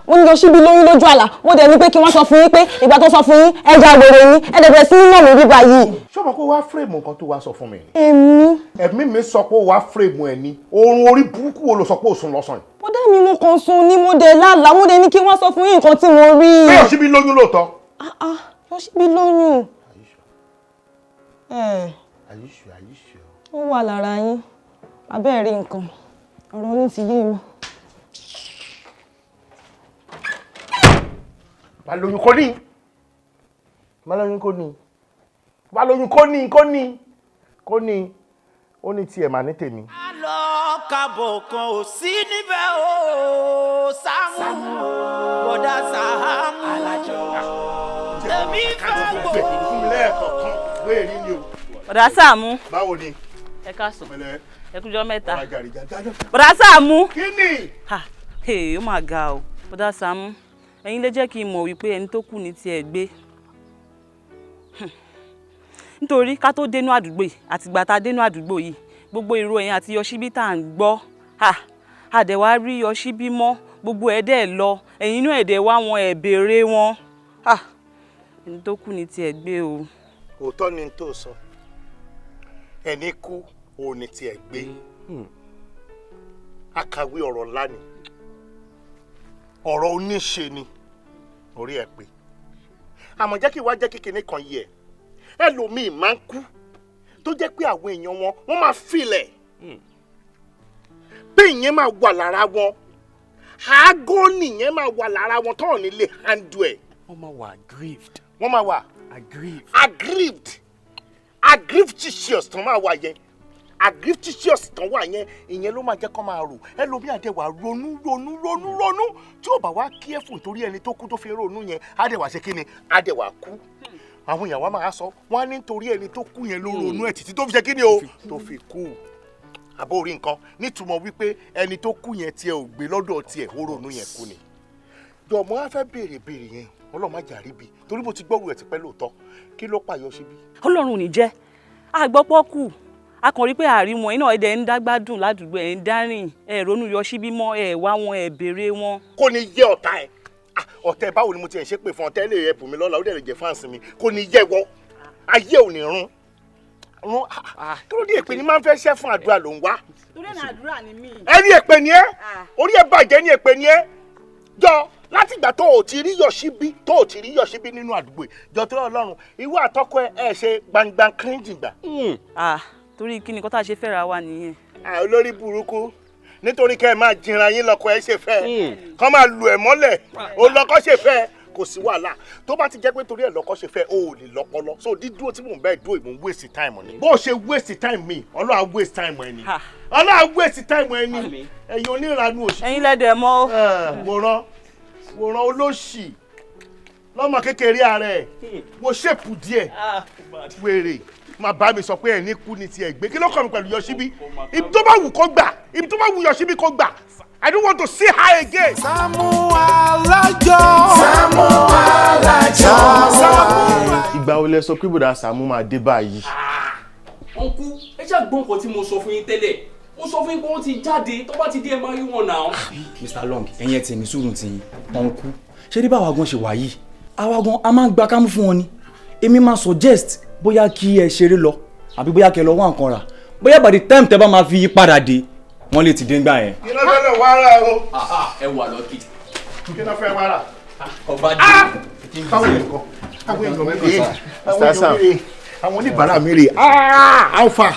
Mo ní Yọ̀ṣíbí lóyún lójú àlá, mo dẹ̀ ní pé kí wọ́n sọ fún yín pé ìgbà tó sọ fún yín, ẹ já wèrè yín, ẹ dẹ̀ bẹ̀rẹ̀ sí ní nà mí bíbá yìí. Ṣé o mọ̀ pé wàá frame nǹkan tó wàá sọ fún mi ni? Èmi. Ẹ̀mí mi sọ pé wàá frame ẹ̀ ni. Oorun orí burúkú wo ló sọ pé òsùn lọ́sàn yìí? Bọ̀dá mi, mo kàn sùn ni, mo dẹ̀ lálàá, mo dẹ̀ ní kí wọ́n sọ fún yín nǹkan tí mo rí. Pé Yọ̀ṣíbí lóyún lóòótọ́? Yọ̀ṣíbí lóyún. Are you sure? Are you sure? Ó wà lára yín, abẹ́ẹ̀ rí nǹkan, ọ̀rọ̀ yín ti yé mi. Wà lóyún kò ní, wà lóyún kò ní, wà lóyún kò ní, kò ní, kò ní. Ó ní tiẹ̀ mà ní tèmi. Lọ kábọ̀ kan ò sí níbẹ̀ o, Sàámú, bọ̀dá Sàámú. Èmi fẹ́ gbò. Fún mi lẹ́ẹ̀kọ̀ọ̀kan, wéèrí ni o. Bọ̀dá Sàámú. Báwo ni? Ẹ káàsán. Pẹ̀lẹ́. Ẹ kújọ́ mẹ́ta. Ọ̀rọ̀ àjàrí jáde. Bọ̀dá Sàámú. Kí ni? Ha, hey, ó mà ga o. Bọ̀dá Sàámú, ẹ̀yin lè jẹ́ kí n mọ̀ wípé ẹni tó kù ní tiẹ̀ gbé. Nítorí ká tó dénú àdúgbò yìí, àtìgbà tá a dénú àdúgbò yìí, gbogbo ìró ẹ̀yin àti Yọ̀ṣíbí tá à ń gbọ́. Ha, àdẹ̀ wá rí Yọ̀ṣíbí mọ́, gbogbo ẹ̀ dẹ̀ lọ, ẹ̀yin inú ẹ̀dẹ̀ wá wọn ẹ̀ béèrè wọn. Ha, ẹni tó kù ní tiẹ̀ gbé o. Òótọ́ ni n tó sọ. Ẹni kú òun ni tiẹ̀ gbé. Akàwé ọ̀rọ̀ ńlá ni. Ọ̀rọ̀ oníṣe ni. Orí ẹ̀ pé. Àmọ́ jẹ́ kí wá jẹ́ kékeré kan yẹ. Ẹlòmíì máa ń kú tó jẹ́ pé àwọn èèyàn wọn wọ́n máa filẹ̀. Bí ìyẹn máa wà lára wọn, àágó nìyẹn máa wà lára wọn tọ́ọ̀ nílé handle ẹ̀. Wọ́n máa wà aggrieved. Wọ́n máa wà aggrieved. Aggrieved. Aggrieved tán máa wà yẹn. Aggrieved tán wà yẹn, ìyẹn ló máa jẹ́ kó máa rò. Ẹlòmíì á dẹ̀ wá ronú ronú ronú ronú tí ò bá wá careful torí ẹni tó kú tó fi ronú yẹn, á dẹ̀ wá ṣe kí ni? Á dẹ̀ wá kú. Àwọn èèyàn wa máa sọ, wọ́n á ní nítorí ẹni tó kú yẹn ló ronú ẹ̀ títí tó fi ṣe kí ni o? Tó fi kú. Àbó orí nǹkan nítumọ̀ wípé ẹni tó kú yẹn tiẹ̀ ò gbé lọ́dọ̀ tiẹ̀ ó ronú yẹn kú ni. Jọ̀mọ́ á fẹ́ béèrè béèrè yẹn, Ọlọ́run má jà ríbi torí mo ti gbọ́rù ẹ̀ tipẹ́ lóòótọ́. Kí ló pa Yọ̀ṣíbí? Ọlọ́run ò ní jẹ́ àgbọ́pọ̀ kù, a kàn rí pé àárín wọn iná ẹ̀dẹ̀ ń dágbádùn ládùúgbò ẹ̀ ń dárìn ẹ̀ ronú Yọ̀ṣíbí mọ́ ẹ̀ wá wọn ẹ̀ béèrè wọn. Kò ní yẹ ọ̀tá ẹ̀. Ọ̀tẹ̀ báwo ni mo ti ẹ̀ ṣe pé fún ọ̀tẹ̀ lè ẹ̀bùn mi lọ́la ó dẹ̀ lè jẹ́ fáǹsì mi. Kò ní yẹ wọ ayé ò ní rún rún. Kí ló dé èpè ni máa ń fẹ́ ṣẹ́ fún àdúrà ló ń wá. Torí ẹ̀ ní àdúrà ni mí. Ẹni èpè ni ẹ́, orí ẹ bàjẹ́ ní èpè ni ẹ́. Jọ látìgbà tó o ti rí Yọ̀ṣíbí tó o ti rí Yọ̀ṣíbí nínú àdúgbò yìí, jọ tó Ọlọ́run ìwọ àtọkọ ẹ ẹ ṣe gbangba kíríǹjìgbà. Torí kí ni kọ́tà ṣe fẹ́ra wa nìyẹn. Olórí burúkú nítorí kẹ́ ẹ máa jinra yín lọ́kọ ẹ ṣe fẹ́ kọ́ máa lu ẹ̀ mọ́lẹ̀ ó lọ́kọ́ ṣe fẹ́ kò sí wàhálà tó bá ti jẹ́ pé torí ẹ̀ lọ́kọ́ ṣe fẹ́ o ò lè lọ́pọlọ. So dídúró tí mò ń bẹ́ẹ̀ dúró ìmò ń waste time ni. Bó o ṣe waste time mi Ọlọ́run á waste time ẹ ni. Ọlọ́run á waste time ẹ ni. Ẹ̀yin oníranu òṣì. Ẹ̀yin lẹ́dẹ̀ mọ́. Wòran wòran olóṣì lọ́mọ kékeré ara ẹ̀ wo ṣèpù díẹ̀ wèrè máa bá mi sọ pé ẹ̀ ní kú ní tiẹ̀ gbé. Kí ló kàn mí pẹ̀lú Yọ̀ṣíbí? Ibi tó bá wù kó gbà, ibi tó bá wù Yọ̀ṣíbí kó gbà. I don't want to see her again. Sàámú Alájọ. Sàámú Alájọ. Ìgbà wo lẹ sọ pé bọ̀dá Sàámú máa dé báyìí? Ọ̀nkú, ẹ ṣáà gbọ́ nǹkan tí mo sọ fún yín tẹ́lẹ̀. Mo sọ fún yín pé wọ́n ti jáde, tó bá ti dé ẹ máa rí wọn náà. Mr. Long, ẹ̀yin ẹ̀ tẹ̀ ní sùúrù tí ọ̀nkú. Ṣé ní báwa gan ṣe wà yìí? Àwa gan a máa ń gba kámú fún wọn ni. Èmi máa suggest bóyá kí ẹ ṣeré lọ àbí bóyá kẹ lọ wá nǹkan rà. Bóyá by the time tẹ bá máa fi yí padà dé, wọ́n lè ti dé ńgbà yẹn. Kí ló fẹ́ lọ wá rà o? Ẹ wà lọ́kì. Kí ló fẹ́ wá rà? Ọba dé. Báwo ni nǹkan? Àwọn èèyàn mi rèé. Àwọn èèyàn mi rèé. Àwọn oníbàárà mi rèé. Alpha,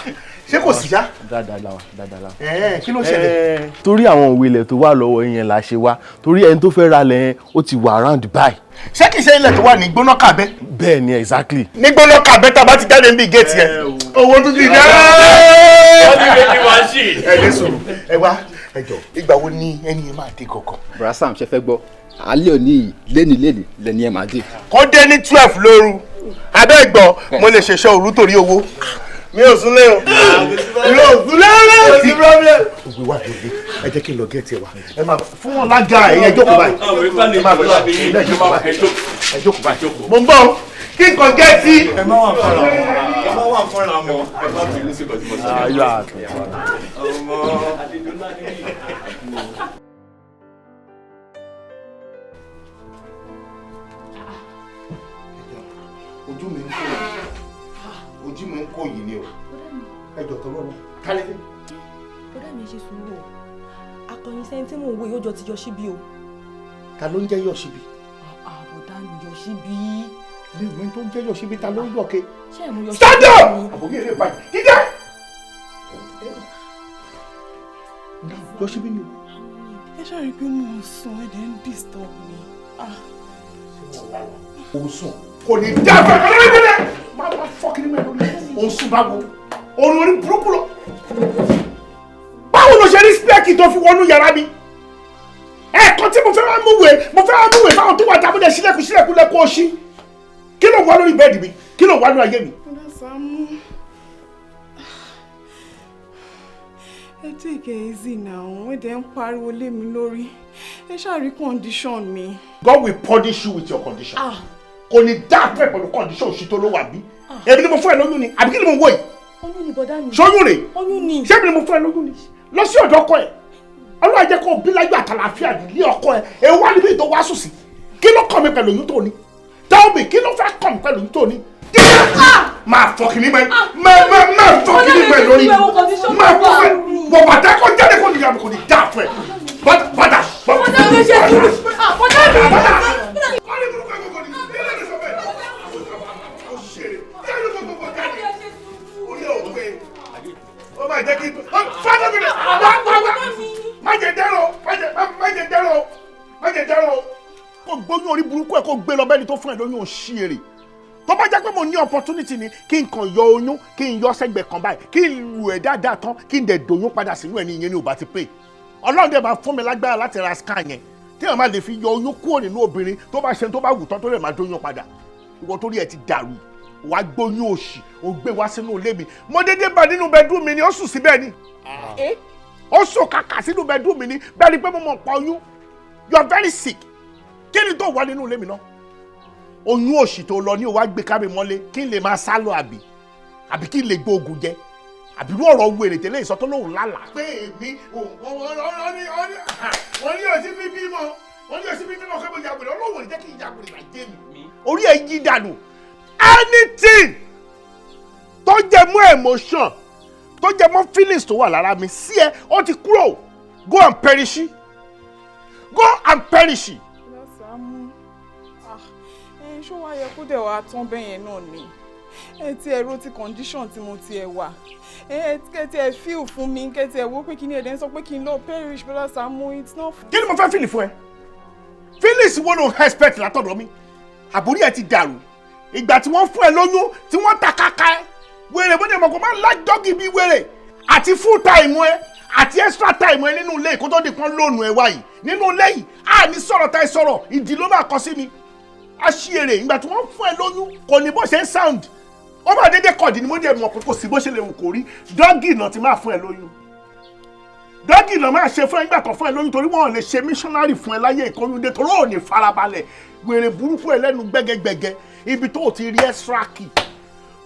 ṣé kò sí já? Dáadáa la wà, dáadáa la wà. Kí ló ṣẹlẹ̀? Torí àwọn òwe ilẹ̀ tó wà lọ́wọ́ yẹn la ṣe wá. Torí ẹni tó fẹ́ ra lẹ̀ yẹn ó ti wà round by. Ṣé kìí ṣe ilẹ̀ tó wà ní gbóná kàbẹ́? Bẹ́ẹ̀ ni exactly. Ní gbóná kàbẹ́ tá a bá ti jáde níbi géètì yẹn. Owó tún ti dé. Ẹ lè sọ̀rọ̀, ẹ wá ẹ jọ ìgbà wo ni ẹni yẹn máa dé gangan? Bùrá Sam ṣe fẹ́ gbọ́, alẹ́ òní yìí léni léni lẹ́ni ẹ̀ máa dé. Kó dé ní 12 lóru, abẹ́ gbọ́, mo lè ṣẹ̀ṣẹ̀ òru torí owó. Mi ò súnlé o. Mi ò súnlé o. Sí problem. Ògbé wà lóde, ẹ jẹ́ kí n lọ gẹ́ẹ̀tì ẹ wá. Ẹ máa fún wọn lága ẹ̀yin ẹ jókòó báyìí. Ẹ máa bọ̀ ẹ jókòó báyìí. Ẹ jókòó báyìí. Mo ń bọ̀ kí n kàn gẹ́ẹ̀tì. Ẹ má wà fọ́nra mọ́. Ẹ má wà fọ́nra mọ́. Ẹ má bínú sí kọ̀tí mọ́ sí. Ayọ̀ àtọ̀. Ọmọ àlejò ńlá ni mí. Ojú mi ń kó ojú mi ń kó yìí ni o. Ẹ jọ tọrọ lọ. Kálẹ̀. Bọ́dà mi ṣe sùúrù o. Akọni sẹ́ni tí mò ń wo yóò jọ ti Yọ̀ṣíbí o. Ta ló ń jẹ́ Yọ̀ṣíbí? Bọ́dà mi Yọ̀ṣíbí. Mi ò mẹ́ni tó ń jẹ́ Yọ̀ṣíbí, ta ló ń yọ̀ke? Ṣé ẹ̀ mú Yọ̀ṣíbí? Stand up! Àbòkí eré bàjẹ́. Dídá! Yọ̀ṣíbí ni o. Ẹ ṣáà rí i pé mò ń sùn, ẹ̀ dẹ̀ ń disturb mi. Ó ń sùn. Kò ní dá fẹ́ kọ́lé nílẹ̀. Máa ma fọ́ kí ni mẹ́rin lórí. Ó ń sùn báwo? Orun orí burúkú lọ. key tó fi wọnú yàrá mi? Ẹ̀ẹ̀kan tí mo fẹ́ wá múwèé, mo fẹ́ wá múwèé fáwọn tó wà tábúlẹ̀, sílẹ̀kùn sílẹ̀kùn lẹ́kọ̀ọ́ sí. Kí ló wà lórí bed mi? Kí ló wà lórí ayé mi? Bọ́dá Sàámú, ẹ take it easy now. Ẹ dẹ̀ ń pariwo lé mi lórí. Ẹ ṣáà rí condition mi. God will punish you with your condition. Kò ní dá fún ẹ pẹ̀lú condition òṣì tó ló wà bí. Èmi ni mo fún ẹ lóyún ni, àbí kí ni mo wò yìí? Oyún ni, bọ́dá mi. Ṣóyún rè? Oyún ni. Ṣé mi ni mo fún ẹ lóyún ni? Lọ sí ọ̀dọ̀ ọkọ ẹ̀. Ọlọ́run jẹ́ kó o bí láyọ̀ àtàlàáfíà nílé ọkọ ẹ̀. Èwo wá níbi tó wá sùn sí? Kí ló kàn mí pẹ̀lú oyún tó ní? Tell me, kí ló fẹ́ kàn mí pẹ̀lú oyún tó ní? Máa fọ kìíní mẹ́ mẹ́ mẹ́, máa fọ kìíní mẹ́ lórí, máa fọ ẹ wọ bàtà kó jáde kó nìyàwó, kò ní dá fún ẹ bàtà bàtà. Bọ́dá mi, ṣe sùúrù. Bọ́dá mi. Ó máa jẹ́ kí fọ́nà mi rẹ̀ wá wá wá. Má jẹ dẹ́rọ̀, má jẹ dẹ́rọ̀, má jẹ dẹ́rọ̀. Kó gbóyún orí burúkú ẹ̀, kó gbé lọ bẹ́ẹ̀ ni tó fún ẹ lóyún òṣì èrè. Tó bá jẹ́ pé mo ní opportunity ni, kí n kàn yọ oyún, kí n yọ sẹ́gbẹ̀ẹ́ kan báyìí, kí n lù ẹ̀ dáadáa tán, kí n dẹ̀ dòyún padà sínú ẹ̀ ní ìyẹn ní ò bá ti pè. Ọlọ́run dẹ̀ máa fún mi lágbára láti ra scan yẹn tí èèyàn máa lè fi yọ oyún kúrò nínú obìnrin tó bá ṣe tó bá wù tán, tó lè máa dóyún padà. Ìwọ torí ẹ ti dàrú, wàá gbóyún òṣì, ò gbé wá sínú ilé mi. Mo dédé bá nínú bedroom mi ni, ó sùn síbẹ̀ ni, ó sùn kàkà sínú bedroom mi ni. Bẹ́ẹ̀ ni pé mo mọ̀ pa oyún. You are very sick. Kí ni tó wà nínú ilé mi náà? Oyún òṣì tó lọ ní o wá gbé ká mi mọ́lé, kí n lè máa sá lọ, àbí kí n lè gbóògùn jẹ, àbí irú ọ̀rọ̀ wèrè tẹ́lẹ̀ ìsọ tó lóun lálàá. Pé èmi wọ́n ní òsì bíbí mọ́, wọ́n ní òsì bíbí mọ́ kí mo yàgòrè. Ọlọ́wọ́ ní jẹ́ kí n yàgòrè láyé mi. Orí ẹ̀ yí dànù. Anything tó jẹ mọ́ emotion, tó jẹ mọ́ feelings tó wà lára mi sí ẹ, ó ti kúrò. Go and perish, go and perish. Bọ́dá Sàámú, ẹ ṣó wá yẹ kó dẹ̀ wá tán bẹ́yẹn náà ni? Ẹ ti ẹ̀rọ ti condition tí mo ti ẹ̀ wà, ẹ kẹ́ ti ẹ̀ feel fún mi, kẹ́ ti ẹ̀ wò pé kí ni ẹ̀dẹ̀ ń sọ pé kí n lọ perish. Bọ́dá Sàámú, it's not. Kí ni mo fẹ́ feel fún ẹ? Feelings wo ló expect látọ̀dọ̀ mi? Àbúrí ẹ ti dàrú. Ìgbà tí wọ́n fún ẹ lóyún, tí wọ́n ta kaka ẹ wèrè, bó dẹ̀ mọ̀ kó máa ń lájọ́gì bí wèrè, àti full time ẹ àti extra time ẹ nínú ilé, kó tó di pọ́n lónù ẹ wáyìí nínú ilé yìí, á ní sọ̀rọ̀ tá ẹ sọ̀rọ̀ ìdí ló máa kọ sí mi. Aṣièrè, ìgbà tí wọ́n fún ẹ lóyún, kò ní bó ṣe ń sound, ó máa dédé kọ̀dí ni. Mo dẹ̀ mọ̀ pé kò sí bó ṣe lè wù kó rí, doggy náà ti máa fún ẹ lóyún, doggy náà máa ṣe fún ẹ nígbà tó fún ẹ lóyún, torí wọn ò lè ṣe missionary fún ẹ láyé ìkóyúndé, torí ò ní farabalẹ̀. Wèrè burúkú ẹ lẹ́nu gbẹ́gẹ́gbẹ́gẹ́. Ibi tó o ti rí extra key,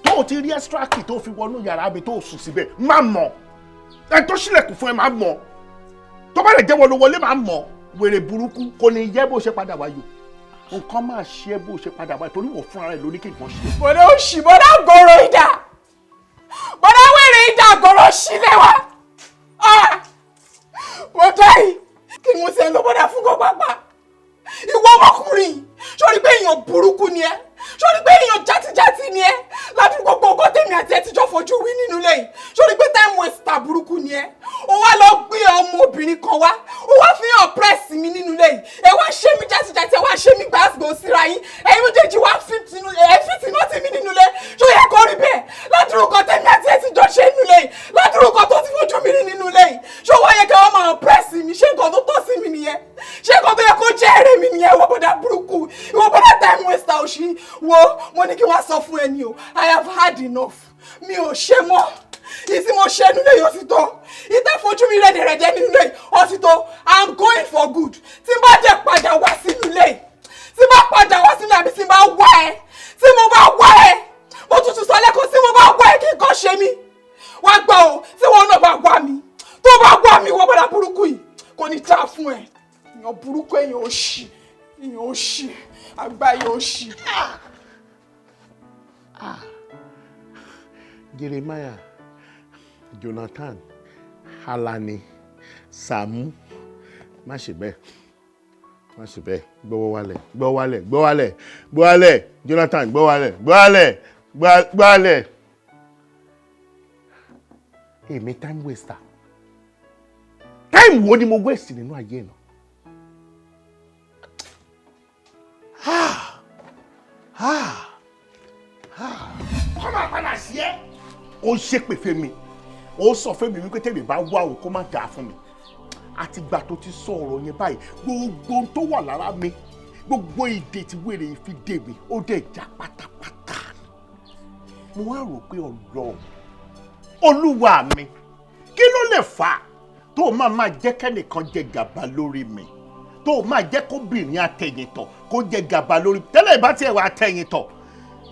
tó o ti rí extra key tó fi wọnú yàrá mi tó o sùn síbẹ̀, má mọ̀. Ẹ tó ṣílẹ̀kùn fún ẹ, má mọ̀. Tó bá lè jẹ́ wọlé wọlé, má mọ̀. Wèrè burúkú, kò ní yẹ bó ṣe padà wáyò, nǹkan máa ṣe é bó ṣe padà wáyò, torí wọ́n fúnra rẹ̀ lóní kí nǹkan ṣe. Bọ́dá òṣì, bọ́dá gòrò ìdá, bọ́dá wèrè ìdá, gòrò sílẹ̀ wa. Bọ́dá yìí, kí ni mo ṣe ń lọ bọ́dá fún kó pápá? Ìwọ ọmọkùnrin, sórí pé èèyàn burúkú ni ẹ, sórí pé èèyàn játijàti ni ẹ. Ládùúgbò gbogbo nǹkan tèmi àti ẹ ti jọ fojú wí nínú ilé yìí, sórí pé time waster burúkú ni ẹ. Ó wá lọ gbé ọmọbìnrin kan wá, ó wá fi hàn press mi nínú ilé yìí. Ẹ wá ṣe mí játijàti, ẹ wá ṣe mí gbàgbọ́ síra yín. Ẹ̀yin méjèèjì wá ẹ fìtínú tì mí nínú ilé. Ṣó yẹ kó rí bẹ́ẹ̀? Ládùúgbò nǹkan tèmi àti ẹ ti jọ ṣe nínú ilé yìí, ládùúgbò nǹkan tó ti fojú mi rí nínú ilé yìí, ṣó wá yẹ kí wọ́n máa press mi? Ṣé nǹkan tó tọ́ sí mi nìyẹn? Ṣé nǹkan tó yẹ kó jẹ́ èrè mi nìyẹn? Ìwọ bọ̀dá burúkú, ìwọ bọ̀dá time waster òṣì. Wo, mo ní kí wọ́n sọ fún ẹ ní o, I have had enough. Mi ò ṣe mọ́. Ìsí mo ṣe nílé yìí, ó ti tó. Ìtẹ́ fojú mi rẹ̀dẹ̀rẹ̀dẹ̀ nínú ilé yìí, ó ti tó. I'm going for good. Tí n bá dẹ̀ padà wá sínú ilé yìí, tí n bá padà wá sínú, àbí tí n bá wá ẹ, tí mo bá wá ẹ, mo tuntun sọ lẹ́kọ̀ọ́, tí mo bá wá ẹ, kí nǹkan ṣe mí. Wá gbọ́ o, tí wọn náà bá wá mi, tó bá wá mi, wọ́n bọ́dà burúkú yìí, kò ní já fún ẹ. Èèyàn burúkú, èèyàn òṣì, èèyàn òṣì, àgbáyé òṣì. Jeremiah, Jonathan, Alani, Sàámú, má ṣe bẹ́ẹ̀, má ṣe bẹ́ẹ̀. Gbọ́wọ́ wálẹ̀, gbọ́ wálẹ̀, gbọ́ wálẹ̀, gbọ́ wálẹ̀. Jonathan, gbọ́ wálẹ̀, gbọ́ wálẹ̀, gbọ́ wálẹ̀. Èmi time waster? Time wo ni mo waste nínú ayé náà? Ah ah ah, kọ́ máa padà sí ẹ́. Ó ṣépè fún mi, ó sọ fún mi wípé tèmi bá wá òun, kó má dáa fún mi. Àtìgbà tó ti sọ ọ̀rọ̀ yẹn báyìí, gbogbo ohun tó wà lára mi, gbogbo ìdè tí wèrè fi dè mí, ó dẹ̀ já pátápátá. Mo wá rò pé Ọlọ́run, Olúwa mi, kí ló lè fà á tó máa jẹ́ kẹ́nìkan jẹ gàba lórí mi, tó máa jẹ́ kóbìnrin àtẹ̀yìntọ̀ kó jẹ gàba lórí mi? Tẹ́lẹ̀ ìbá tiẹ̀ wà àtẹ̀yìntọ̀,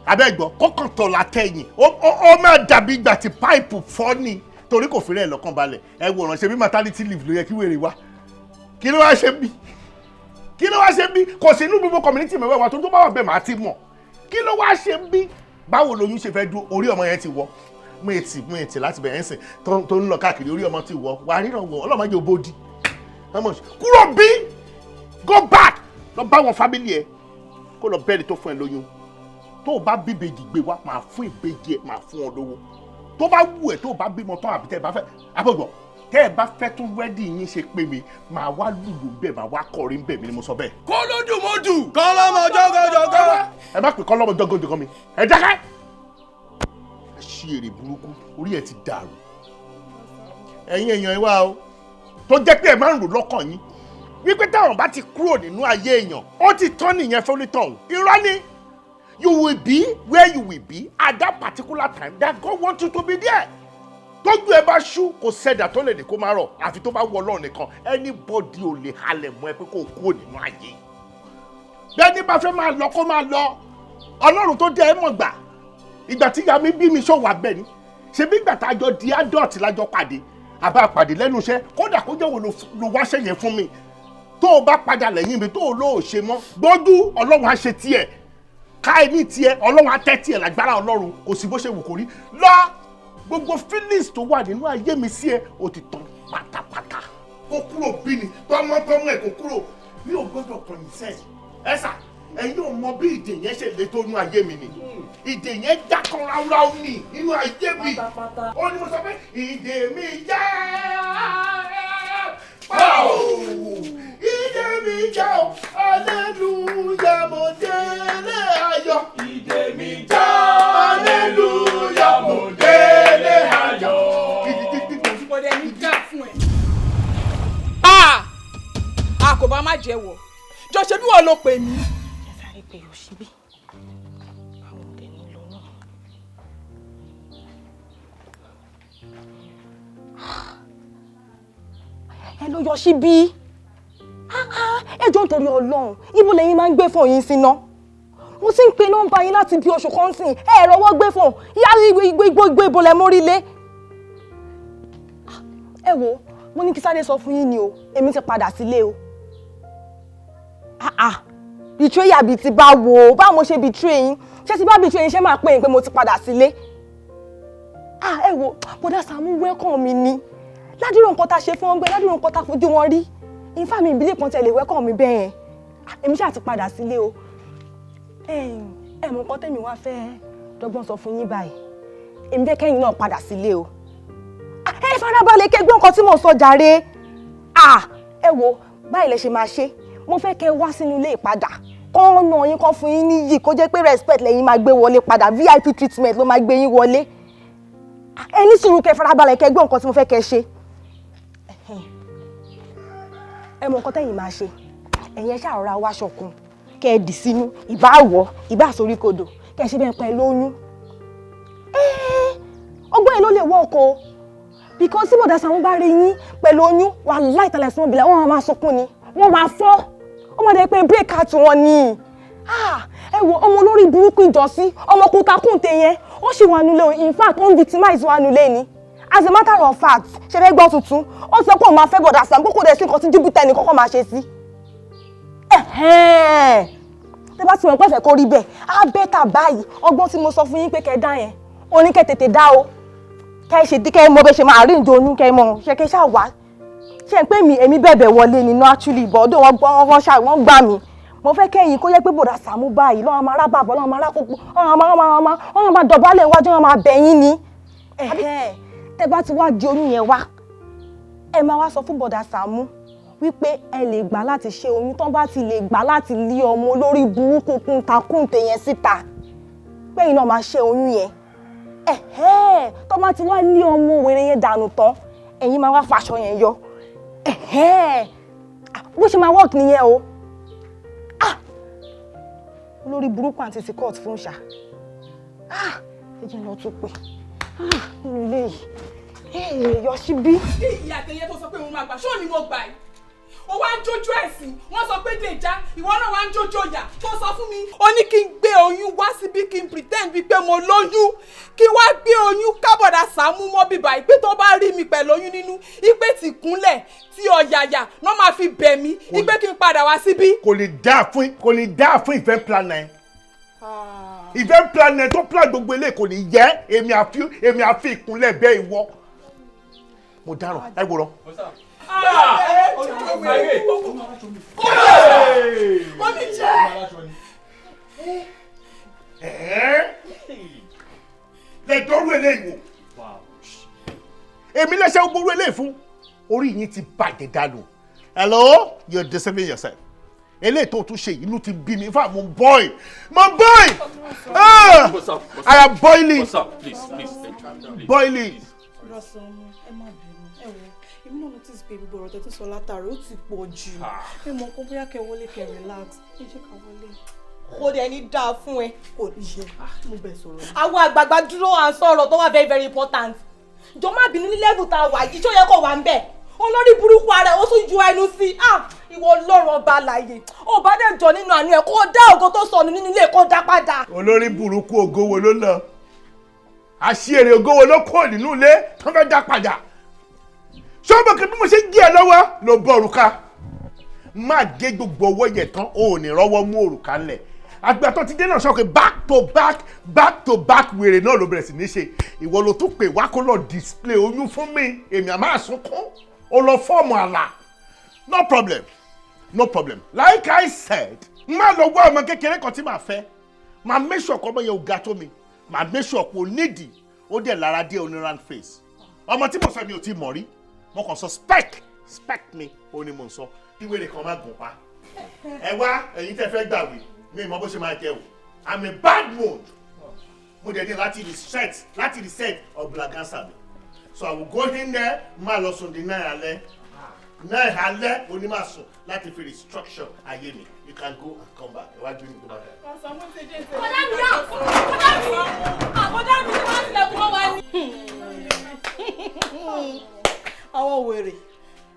abẹ́gbọ́ kọ́kàntọ̀ látẹ̀yìn, ó máa dàbí ìgbà tí páìpù fọ́ ni, torí kò fi rẹ̀ lọ́kàn balẹ̀. Ẹ wòran, ṣe bí maternity leave ló yẹ kí wèrè wá, kí ló wá ṣe bí? Kí ló wá ṣe bí? Kò sí inú gbogbo community mẹ́wàá wa tó bá wà bẹ́ẹ̀ máa ti mọ̀. Kí ló wá ṣe bí? Báwo lóyún ṣe fẹ́ dúró? Orí ọmọ yẹn ti wọ mú etí láti bẹ̀rẹ̀ ẹ̀sìn tó ń lọ káàkiri, orí ọmọ ti wọ wà á ríran wọ ọlọ́mọ yóò bódi kúrò bí, go back lọ bá wọn family ẹ, kó lọ bẹ́ẹ̀ni tó fún ẹ lóyún. Tó o bá bí ìbejì gbé wá, máa fún ìbejì ẹ, máa fún ọ lówó tó bá wù ẹ. Tó o bá bímọ tán, àbí tẹ ẹ bá fẹ́ àbọ̀gbọ̀, tẹ ẹ bá fẹ́ tún wedding yín ṣe, pé mi máa wá lùlù bẹ́ẹ̀, máa wá kọrin bẹ́ẹ̀, mi ni mo sọ bẹ́ẹ̀. Kọ́lódùmọ́dù. Kọ́lọ́mọ jọ́gọ́jọ́gọ́. Ẹ má pè kọ́lọ́mọ jọ́gọ́jọ́gọ́ mi, ẹ dákẹ́. Ẹ ṣí èrè burúkú, orí ẹ ti dàrú. Ẹ̀yin èèyàn ẹ wá o, tó jẹ́ pé ẹ máa ń rò lọ́kàn yín wípé táwọn bá ti kúrò nínú ayé èèyàn, ó ti tán nìyẹn fún onítọ̀hún. Irọ́ ni. You will be where you will be at that particular time that God wants you to be there. Tójú ẹ bá ṣú, kò sẹ́dà tó lè ní kó má rọ̀, àfi tó bá wọ Ọlọ́run nìkan. Anybody ò lè halẹ̀ mọ́ ẹ pé kó o kúrò nínú ayé. Bẹ́ẹ̀ ni bá fẹ́ máa lọ, kó máa lọ. Ọlọ́run tó dé ẹ mọ̀ gbà ìgbà tí ìyá mi bí mi, ṣòwò abẹ́ ni. Ṣebí ìgbà tá a jọ di adult lájọ pàdé, àbá pàdé lẹ́nu iṣẹ́. Kódà kó jẹ́ wo ló wáṣẹ́ yẹn fún mi, tó o bá padà lẹ́yìn mi, tó o lóò ṣe mọ́, gbójú Ọlọ́run á ṣe tiẹ̀, ká ẹ ní tiẹ̀, Ọlọ́run á tẹ́ tiẹ̀ lágbára Ọlọ́run. Kò sí bó ṣe wù kó rí lọ, gbogbo feelings tó wà nínú ayé mi sí ẹ, ó ti tán pátápátá. Kó kúrò bí ni tọmọtọmọ ẹ, kó kúrò. Mi ò gbọ́dọ̀ kọ̀yìn sẹ́ẹ̀. Ẹ sà, ẹ̀yin ò mọ bí ìdè yẹn ṣe le tó nínú ayé mi ni. Ìdè yẹn já kan ráúráú ní nínú ayé mi. Ó ní mo sọ pé ìdè mi já pàó, ìdè mi já o, hallelujah, mo délé ayọ̀. Ìdè mi já, hallelujah, mo délé ayọ̀. Bọ̀dẹ̀ ní já fún ẹ. A kò bá má jẹ́wọ́ jọ, ṣe bí wọ́n ló pè mí. Ẹ sáré pé yóò ṣe bí àwọn òde ní lọ náà. Ẹ ló yọ sí bí ẹ jọ, nítorí Ọlọ́run, ibo lẹ́yìn máa ń gbé fóònù yín síná? Mo ti ń pe nọ́mbà yín láti bí oṣù kan sìn, ẹ rọwọ́ gbé fóònù yá. Igbó igbó igbó, ibo lẹ mórí lé? Ẹ wo, mo ní kí sáré sọ fún yín ni o, èmi ti padà sílé o. Ah ah, betrayal bíi ti bá wo? Báwo mo ṣe betray yín? Ṣé ti bá betray yín, ṣé máa pè yín pé mo ti padà sílé? Ah, ẹ wo, bọ́dà Sàámú welcome mi ni. Ládùúrò nǹkan tá a ṣe fún wọn gbé, ládùúrò nǹkan tá a fojú wọn rí, ifá mi ìbílẹ̀ kan tẹ̀lé welcome mi bẹ́ẹ̀ yẹn. Èmi ṣáà ti padà sílé o. Ẹ mọ nǹkan tẹ́mi wá fẹ́ dọ́gbọ́n sọ fún yín báyìí, èmi fẹ́ kẹ́yìn náà padà sílé o. Ẹ farabalẹ̀ kẹ́ gbọ́ nǹkan tí mò ń sọ jàre. Ẹ wo, báyìí lẹ ṣe máa ṣe. Mo fẹ́ kẹ́ wá sínú ilé ìpadà, kọ́ọ̀nà yín kọ́ fún yín níyì, kó jẹ́ pé respect lẹ́yìn máa gbé wọlé padà, VIP treatment ló máa gbé yín wọlé. Ẹ ní sùúrù, kẹ́ farabalẹ̀ kẹ́ gbọ́ nǹkan tí mo fẹ́ kẹ́ ṣe. Ẹ mọ nǹkan tẹ́yìn máa ṣe. Ẹ̀yin ẹ ṣáà rọra wáṣọ kan kẹ́ ẹ dì sínú, ìbá wọ̀, ìbá soríkodò, kẹ́ ẹ ṣe bẹ́ẹ̀ pẹ́ lóyún. Ọgbọ́n yìí ló lè wọ́ ọkọ o, because tí bọ̀dá Sàámú bá rí yín pẹ̀lú oyún, wà láìtàlẹ̀ sí wọn bìlẹ̀, wọ́n máa sunkún ni, wọ́n máa fọ́, ó máa dẹ̀ pé break out wọn ni. Ẹ wo ọmọ olórí burúkú ìjọsí, ọmọ kútakùntè yẹn, ó sì wà nulẹ̀ o. In fact, ó ń victimize wa nulẹ̀ ni. As a matter of fact, ṣe fẹ́ gbọ́ tuntun? Ó sọ pé òun máa fẹ́ bọ̀dá Sàámú, kókò dẹ̀ sí nǹkan tí júbítà ẹnì kọ́kọ́ máa ṣe sí. Tẹ́ bá ti mọ̀ pẹ́fẹ́ kó rí bẹ́ẹ̀, á better báyìí. Ọgbọ́n tí mo sọ fún yín pé kẹ́ dá yẹn, ó ní kẹ́ tètè dá o, kẹ́ ṣe dí, kẹ́ mọ bẹ́ ṣe máa rí ìjọ oyún, kẹ́ mọ ṣe kẹ́ ṣáà wá ṣe ń pè mí. Èmi bẹ̀bẹ̀ wọlé nínú actually, bọ́ọ̀dọ̀ wọn gbọ́, wọn ṣáà wọ́n gbà mí. Mo fẹ́ kẹ́yìn kó yẹ pé bọ̀dà Sàámú báyìí lọ́wọ́ máa rábàbọ̀, lọ́wọ́ máa rákòpọ̀, wọ́n máa dọ̀bálẹ̀ iwájú, wọn máa bẹ̀ yín ni. Tẹ́ bá ti wá di oyún yẹn wá, ẹ máa wá sọ fún bọ̀dà Sàámú wípé ẹ lè gbà láti ṣe oyún, tán bá ti lè gbà láti lé ọmọ olórí burúkú kúntakúnte yẹn síta, pẹ́yìn náà máa ṣe oyún yẹn. Tó bá ti wá lé ọmọ wèrè yẹn dànù tán, ẹ̀yin máa wá faṣọ yẹn yọ. Ẹ̀hẹ́, bó ṣe máa work nìyẹn o. Ah, olórí burúkú àǹtí ti court fún ṣá. Ah, ẹ jẹ́ n lọ tún pè. Ah, nínú ilé yìí, ẹ ẹ yọ síbí. Ìyá àtẹyẹ tó sọ pé mo máa gbà, ṣó ni mo gbà yìí? Ó wá ń jójó ẹ̀sìn, wọ́n sọ pé dèjà, ìwọ náà wá ń jójó ìyà tó sọ fún mi. Ó ní kí n gbé oyún wá síbí, kí n pretend bíi pé mo lóyún, kí n wá gbé oyún kábọ̀dà Sàámú mọ́ bíbá yìí, pé tó bá rí mi pẹ̀lú oyún nínú, ipe tí kúnlẹ̀ tí ọ̀yàyà náà máa fi bẹ̀ mí, ipe kí n padà wá síbí. Kò lè dáa fún, kò lè dáa fún event planner ẹ. Event planner tó plan gbogbo eléyìí kò ní yẹ èmi àfi, èmi àfi ìkúnlẹ̀ bẹ́ẹ̀ ìwọ. Mo dáràn, ẹ wòran. Lẹ dọ́rú eléyìí wò, èmi lẹ́sẹ̀ gbórú eléyìí fún, orí yín ti bàjẹ́ dànù. Hello, you're deceiving yourself. Eléyìí tó tún ṣe, inú ti bí mi. In fact, mo boil, mo boil. Ah, I am boiling. Please, please, please. Boiling. Rọ́sànmú, ẹ má bínú. Ẹ wo, èmi náà notice pé gbogbo ọ̀rọ̀ tẹ́ ti sọ látàrí ó ti pọ̀ jù. Ẹ mọ̀ kó bóyá kẹ́ wọlé, kẹ́ relax. Ẹ jẹ́ ká wọlé. Kò dẹ̀ ní dáa fún ẹ. Kò ní ṣe, mo bẹ̀ sọ̀rọ̀. Àwọn àgbààgbà dúró, à ń sọ̀rọ̀ tó wà very very important. Jọ, má bínú, ní level tá a wà yìí, ṣó yẹ kó wà ń bẹ̀? Olórí burúkú ara ẹ̀, ó tún ju ẹnu sí i. Ah, ìwọ Ọlọ́run ọba àlàyé, ó bá dẹ̀ jọ nínú àánú ẹ̀, kó dá ògo tó sọnù nínú ilé, kó dá padà. Olórí burúkú, ògo wo ló lọ? Àṣìírè ògo wo ló kúrò nínú ilé tó fẹ́ dá padà? Ṣọ́bọ̀ kí bí mo ṣe ń gé ẹ lọ́wọ́ ló bọ òrùka, má gé gbogbo owó yẹn tán, o ò ní rọ́wọ́ mú òrùka ńlẹ̀. Àgbà tó ti dé náà sọ pé back to back, back to back, wèrè náà ló bẹ̀rẹ̀ sí ní ṣe. Ìwọ ló tún pè wá kó lọ display oyún fún mi, èmi àmà àsunkún, ó lọ form àlà. No problem, no problem. Like I said, má lọ wá ọmọ kékeré kan tí màá fẹ́, màá make sure kọ́ ọmọ yẹn ò ga tó mi, màá make sure kò nídìí, ó dẹ̀ lára díẹ̀, oní round face. Ọmọ tí mo sọ, mi ò tí mọ̀ rí, mo kàn sọ spec spec mi, ó ní mo ń sọ kí wèrè kan má gùn pa. Ẹ wá, ẹ̀yin tẹ́ fẹ́ gbàwé mi, mọ bó ṣe máa jẹ o. I'm in bad mood, mo dẹ̀ ní láti reset, láti reset ọ̀bùlàgánṣà mi. So I will go in there, máa lọ sùn di 9 alẹ́, 9 alẹ́ oní máa sùn láti fi restructure ayé mi. You can go and come back. Ẹ wá gbé mi tó bá dà. Bọ́dá mi náà, bọ́dá mi, àbọ̀dá mi tí wọ́n tilẹ̀kùn mọ́ wa ni. Àwọn wèrè,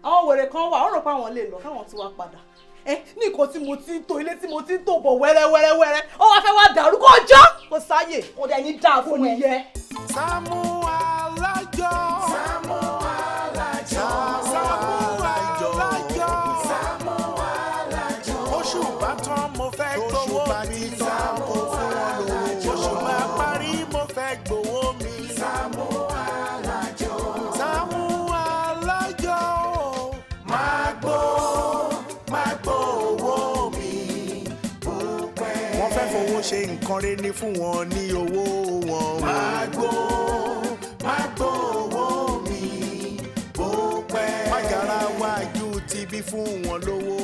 àwọn wèrè kan wà, ó rò pé àwọn lè lọ káwọn ti wá padà. Ẹ ní nǹkan tí mo ti ń tò, ilé tí mo ti ń tò bọ̀ wẹ́rẹ́wẹ́rẹ́wẹ́rẹ́, ó wá fẹ́ wá dàrú. Kó jọ́, kò sáyè. Kò dẹ̀ ní dáa fún ẹ. Yẹ. Sàámú Alájọ. Sàámú Alájọ. Sàámú Alájọ. Sàámú Alájọ. Oṣù bá tán, mo fẹ́ gbowó mi. Sàámú fún wọn lówó. Oṣù bá parí, mo fẹ́ gbowó mi. Sàámú Alájọ. Sàámú Alájọ. Máa gbó, máa gbó owó mi. Wọ́n fẹ́ fowó ṣe nǹkan rẹ̀ ní fún wọn ní owó wọn. Máa gbó, máa gbó owó mi. Bó pẹ́. Májàra wájú ti bí fún wọn lówó.